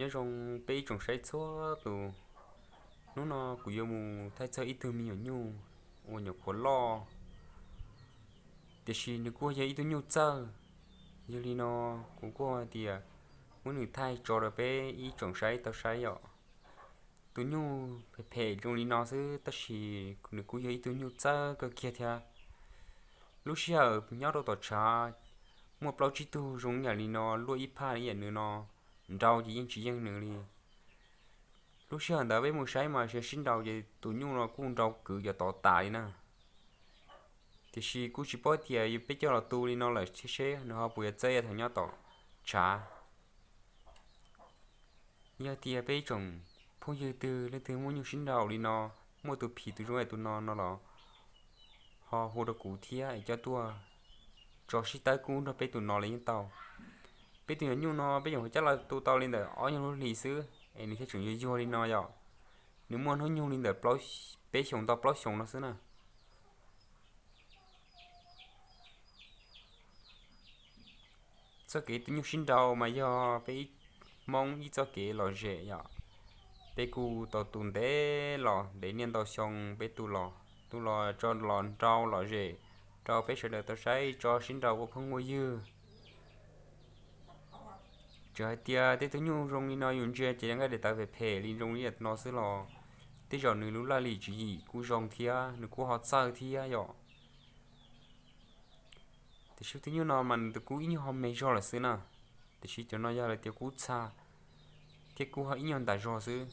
Nyob zoo peb ib tsoom saib txhua tus, hnub no kuv yuav mus thaij txog ib tug me nyuam nyuj uas nyuam qhuav loj, tiam sis nws kuj yog ib tug nyuj txawj. Yog li no kuv kuj hais tias muab nws thaij tso rau peb ib tsoom saib tau saib yom. Tus nyuj phem phem zoo li no xwb tab sis nws kuj yog ib tug nyuj txawj kawg kiag thiab. Lub sij hawm nyob rau tom tshav muaj plaub tsib tug zoo yam li no luaj ib phaj ib yam nws no, nrau ces yeej tsis yeej nws li. Lub sij hawm ntawd peb mus saib mas sib nrau ces tus nyuj no kuj nrau kwv cov tod tas li na. Tiam sis kuj tsis paub tias yog peb coj los tu li no lawm thiab seb nws ho puas yuav txawj ib yam thaum nyob tom tshav. Yog tias peb ib tsoom phooj ywg twg leej twg muaj nyuj sib nrau li no, muaj tus phim tus zoo tus no no los ho hu rau kuv thiab es coj tuaj tso sib tawb kub nrog peb tus no los yeej tau. Peb tus nyuam nyuj no peb nyuam qhuav coj los tu tau li ntawm ob nyuag lub hlis xwb es nws thiaj tseem yuag yuag li no yom. Nws muaj hnub nyoog li ntawm peb xyoos tau plaub xyoos no xwb na. Txoj kev tu nyuj sib nrau mas yog peb Hmoob ib txoj kev lom zem yom. Peb kuj tau tu ntev los ntev niaj ntau xyoo peb tu los tu los tso los nrau lom zem rau peb sawv daws tau saib tso sib nrau ua phooj ua ywg. Txawm hais tias tej tug nyuj zoo li no yus ntsia ces nqaij daim tawv phem phem li zoo li no xwb los tej zaum nws lub laj lim tswv yim kuj zoo thiab nws kuj ho txawj thiab yom. Tiam sis tus nyuj no mas nws tus kub ib nyuag ho me zog lawm xwb na. Tiam sis cov no yog lawv tias kub txha thiab kub ho ib nyuag ntas zog xwb.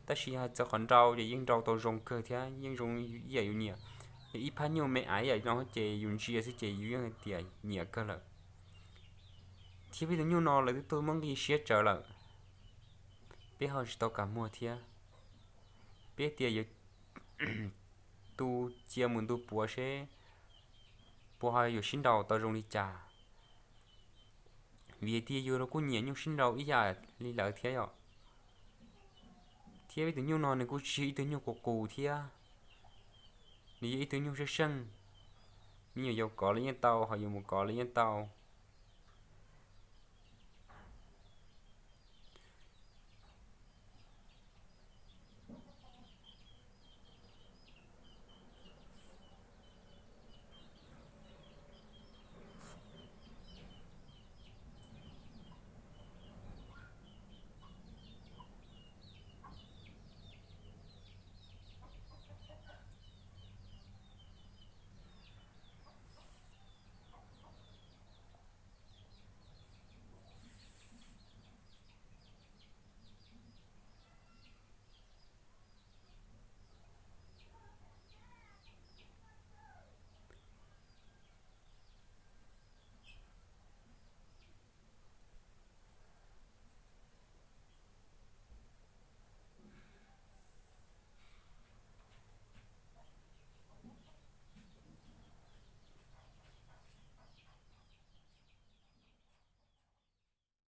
Tab sis hais txog qhov nrau ces yeej nrau tau zoo kawg thiab yeej zoo ib yam yus nyiam. Yog ib phab nyuj me aiv ib yam no ces yus ntsia xwb ces yus yeej hais tias nyiam kawg lawm. Thiab peb tus nyuj no lawv twb tuaj muab nqi siab tsawv lawm, peb ho tsis tau kam muag thiab. Peb tias yuav tu cia mus ntu puav seb puas ho yuav sib nrau tau zoo li cas. Vim tias yus los kuj nyiam nyuj sib nrau ib yam li lawv thiab yom. Thiab peb tus nyuj no nws kuj tsis yog ib tug nyuj qus qus thiab, nws yog ib tug nyuj seej seej. Me nyuam yaus kov los yeej tau, ho yus mus kov los yeej tau.